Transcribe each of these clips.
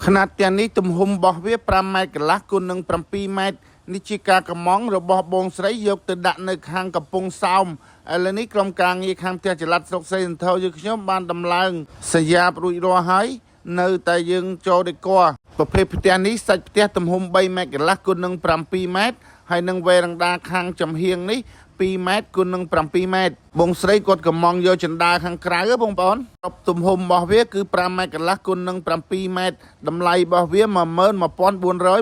ខ្នាតផ្ទះនេះទំហំរបស់វា5ម៉ែត្រកន្លះគុណនឹង7ម៉ែត្រនេះជាការកម្មង់របស់បងស្រីយកទៅដាក់នៅខាងកំពង់សោមឥឡូវនេះក្រុមការងារខាងផ្ទះចល័តស្រុកស្រីសន្ធរយើងខ្ញុំបានដំឡើងសញ្ញាបរួចរាល់ហើយនៅតែយើងចូលដេកប្រភេទផ្ទះនេះសាច់ផ្ទះទំហំ3ម៉ែត្រកន្លះគុណនឹង7ម៉ែត្រហើយនឹងវេរ៉ង់ដាខាងចំហៀងនេះ2ម៉ែត្រគុណនឹង7ម៉ែត្របងស្រីគាត់កំងយកចណ្ដាខាងក្រៅហ៎បងប្អូនគ្រប់ទំហំរបស់វាគឺ5ម៉ែត្រកន្លះគុណនឹង7ម៉ែត្រតម្លៃរបស់វា11400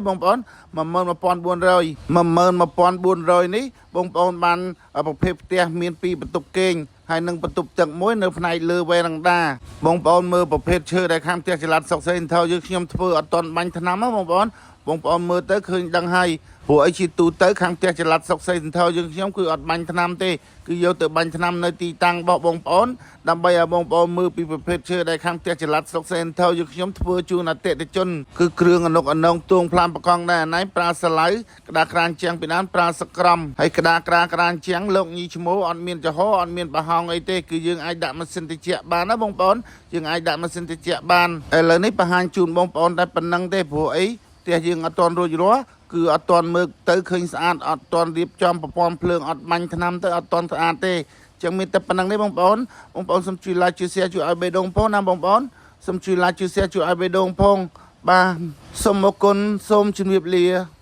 បងប្អូន11400 11400នេះបងប្អូនបានប្រភេទផ្ទះមាន2បន្ទប់គេងហើយនឹងបន្ទប់ទឹកមួយនៅផ្នែកលើវេរ៉ង់ដាបងប្អូនមើលប្រភេទឈើដែលខាងផ្ទះចល័តសុកសេនថោយើងខ្ញុំធ្វើអត់ទាន់បាញ់ថ្នាំហ៎បងប្អូនបងប្អូនមើលទៅឃើញដឹងហើយព្រោះអីជាទូទៅខាងផ្ទះចល័តសុកសេនថោយើងខ្ញុំគឺអត់បាញ់ថ្នាំទេគឺយកទៅបាញ់ថ្នាំនៅទីតាំងរបស់បងប្អូនដើម្បីឲ្យបងប្អូនមើលពីប្រភេទឈើដែលខាងផ្ទះចល័តស្រុកសេនថោយើងខ្ញុំធ្វើជូនអតិថិជនគឺគ្រឿងអនុកអនងទួងផ្លាមប្រកង់ដែរអាណៃប្រើសាឡៅក្តារក្រានជាងពីណានប្រើសក្រំហើយក្តារក្រាក្រានជាងលោកញីឈ្មោះអត់មានចំហអត់មានប្រហោងអីទេគឺយើងអាចដាក់ម៉ាស៊ីនត្រជាក់បានណាបងប្អូនយើងអាចដាក់ម៉ាស៊ីនត្រជាក់បានឥឡូវនេះបង្ហាញជូនបងប្អូនតែប៉ុណ្្នឹងទេព្រោះអីផ្ទះយើងអត់ទាន់រួចរាល់គឺអត់ទាន់មើលទៅឃើញស្អាតអត់ទាន់រៀបចំប្រព័ន្ធភ្លើងអត់បាញ់ថ្នាំទៅអត់ទាន់ស្អាតទេចឹងមានតែប៉ុណ្្នឹងទេបងប្អូនបងប្អូនសូមជួយ like ជួយ share ជួយឲ្យបេះដូងផងណាបងប្អូនសូមជួយ like ជួយ share ជួយឲ្យបេះដូងផងបាទសូមអរគុណសូមជម្រាបលា។